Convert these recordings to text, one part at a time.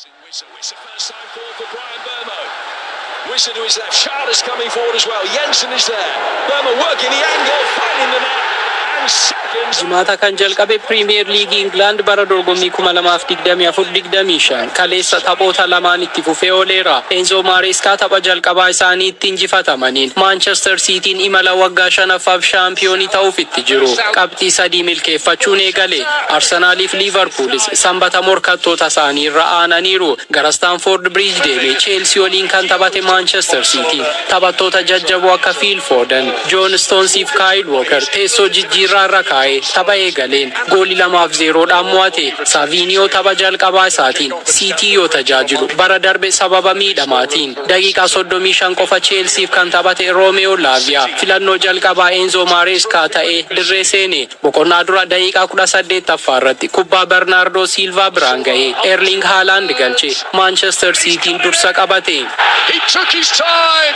Wissa first time forward for Bryan Mbeumo. Wissa to his left, Schade is coming forward as well. Jensen is there. Mbeumo working the angle, finding the net, and seconds. Jimaata kan jalqabe Piriimiyer Liigii Ingilaand bara dorgommii 2024-25 kaleessa taphoota lamaan itti fufee ooleera. Enzo Maareeskaa tapha jalqabaa isaanii itti injifatamaniin Maanchestar Siitiin imala waggaa shanaffaaf shaampiyoonii ta'uuf itti jiru. Qabxii sadii milkeeffachuun eegale. Arsenaaliif Liivarpuulis sanbata morkattoota isaanii irra aananiiru. Gara Staanfoord Biriij deemee Cheelsii waliin kan taphate Maanchestar Siitiin taphattoota jajjaboo akka Fiil Fooden, Joon Stoonsiif Kaayil Wooker teessoo jijjiirraa irra kaa'ee tapha eegaleen goolii 2-0dhaan mo'ate. Saaviiniyoo tapha jalqabaa isaatiin Siitii yoo tajaajilu, bara darbe sababa miidhamaatiin daqiiqaa 35 qofa Cheelsiif kan taphate Roomeyoo Laaviyaa filannoo jalqabaa Eenzo Maareeskaa ta'ee dirree seene. Boqonnaa dura daqiiqaa 18ffaa irratti kubbaa Bernaardoo Siilvaa biraan ga'ee Erling Haalaand galche, Maanchestar Siitiin dursa qabate. He took his time,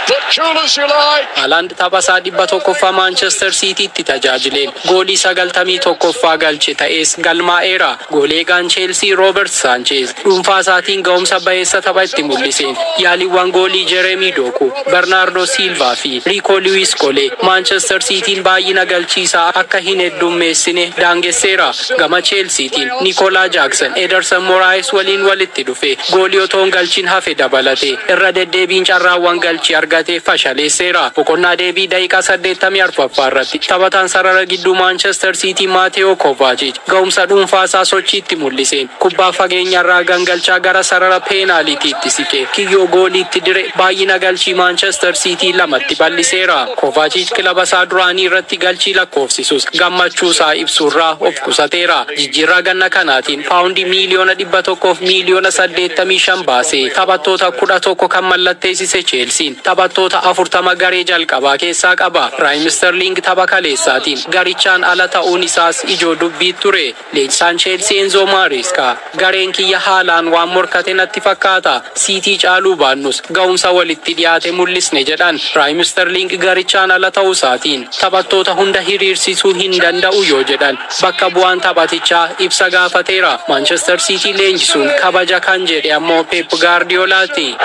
but cool as you like. Haaland tapha isaa 100ffaa Maanchestar Siitiitti tajaajileen goolii 91ffaa galche ta'es galmaa'eera. Goolii eegaan Cheelsii Roobert Saancheez dhuunfaa isaatiin ga'umsa baheessa tapha itti mul'iseen yaaliiwwan goolii Jereemii Dooku, Bernaardoo Siilvaa fi Riikoo Luwis Kolee Maanchestar Siitiin baay'ina galchiisaa akka hin heddummeessine daangesseera. Gama Cheelsiitiin Nikolaa Jaaksan Ederson Moraayes waliin walitti dhufe goolii otoo hin galchiin hafe dabalate irra deddeebiin carraawwan galchii argate fashaleesseera. Boqonnaa deebii daqiiqaa 84ffaa irratti taphataan sarara gidduu Maanchestar Siitii Maateo Kovacic ga'umsa dhuunfaa isaa sochiitti mul'iseen kubbaa fageenyarraa gangalchaa gara sarara peenaaliitiitti siqee kiyyoo gooliitti dire baay'ina galchii Maanchestar Siitii lamatti bal'iseera. Kovacic kilaba isaa duraanii irratti galchii lakkoofsisus gammachuu isaa ibsuurraa of qusateera. Jijjiirraa ganna kanaatiin paawundii miiliyoona 185 baasee taphattoota 11 kan mallatteessise Cheelsiin taphattoota 40 garee jalqabaa keessaa qaba. Raayim Sterling tapha kaleessaatiin garichaan ala ta'uun isaas ijoo dubbii ture. Leenjisaan Cheelsii Enzo Maariska, "Gareen kiyya haalaan waan morkate natti fakkaata. Siitii caaluu baannus ga'umsa walitti dhiyaate mul'isne" jedhan. Raayim Sterling garichaan ala ta'uu isaatiin taphattoota hunda hiriirsisuu hin danda'u yoo jedhan, bakka bu'aan taphatichaa ibsa gaafateera. Manchester City leenjisuun kabaja kan jedhe ammoo Pep Guardiolaati.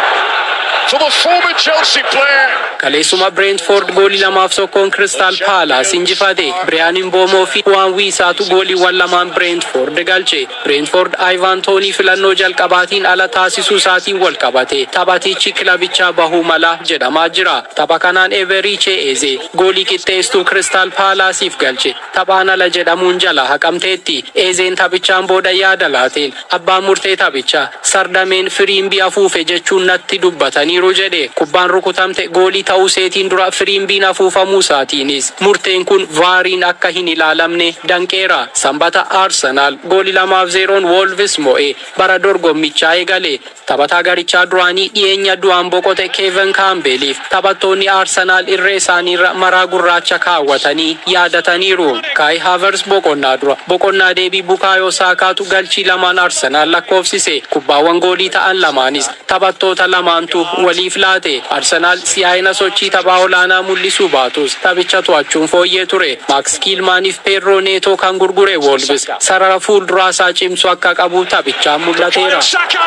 For the former Chelsea player. Kaleessuma Brentford goolii 2-1n Crystal Palace injifate. Briyaan Mbeumo fi Juan Wiisaatu gooliiwwan lamaan Brentford galche. Brentford Ivan Toonii filannoo jalqabaatiin ala taasisuu isaatiin wal qabate. Taphatichi kilabichaa bahuu mala jedhamaa jira. Tapha kanaan Eberechi Eze goolii qixxeesstuu Crystal Palaceif galche. Taphaan ala jedhamuun jala haqamteetti. Ezeen taphichaan booda yaada laateen, "Abbaan murtee taphichaa sardameen firiimbii afuufe jechuun natti dubbataniiru" jedhe. Kubbaan rukutamte goolii ta'uu seetiin dura firiimbiin afuufamuu isaatiinis murteen kun VARiin akka hin ilaalamne danqeera. Sanbata Arsenaal goolii 2-0n Wolves mo'e bara dorgommichaa eegale. Taphataa garichaa duraanii dhiyeenya du'aan boqote Keevin Kaambeeliif taphattoonni Arsenaal irree isaaniirra maraa gurraacha kaawwatanii yaadataniiru. Kaayi Haavers boqonnaa dura boqonnaa deebii Bukaayoo Saakaatu galchii lamaan Arsenaal lakkoofsise. Kubbaawwan goolii ta'an lamaanis taphattoota lamaantu waliif laate. Arsenaal si'aayina sochii taphaa olaanaa mul'isuu baatus taphicha to'achuun fooyyee ture. Max Kiilmaaniif Pedro Neetoo kan gurgure Wolves sarara fuulduraa isaa cimsu akka qabu taphichaan mul'ateera. Saka!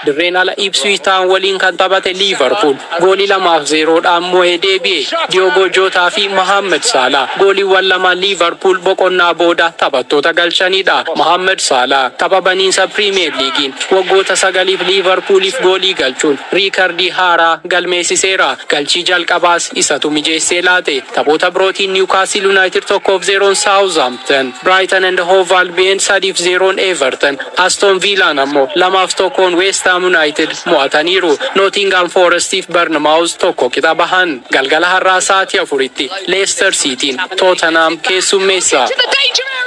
Dirreen ala Ipswich Town waliin kan taphate Liverpool goolii 2-0dhaan mo'ee deebi'e. Diogo Jota fi Mohamed Salah gooliiwwan lamaan Liverpool boqonnaa booda taphattoota galchanidha. Mohamed Salah tapha baniinsa Premier Leaguein waggoota 9f Liverpooliif goolii galchuun riikardii haaraa galmeessiseera. Galchii jalqabaas isatu mijeessee laate. Taphoota birootiin Newcastle United 1-0n Southampton, Brighton and Hove Albion 3-0n Everton, Aston Villaan ammoo 2-1n West Ham United mo'ataniiru. Nottingham Forestiif Bournemouth tokko qixa bahan. Galgala har'aa sa'aatii 4tti Leicester Cityin Tottenham keessummeessa. To the danger area!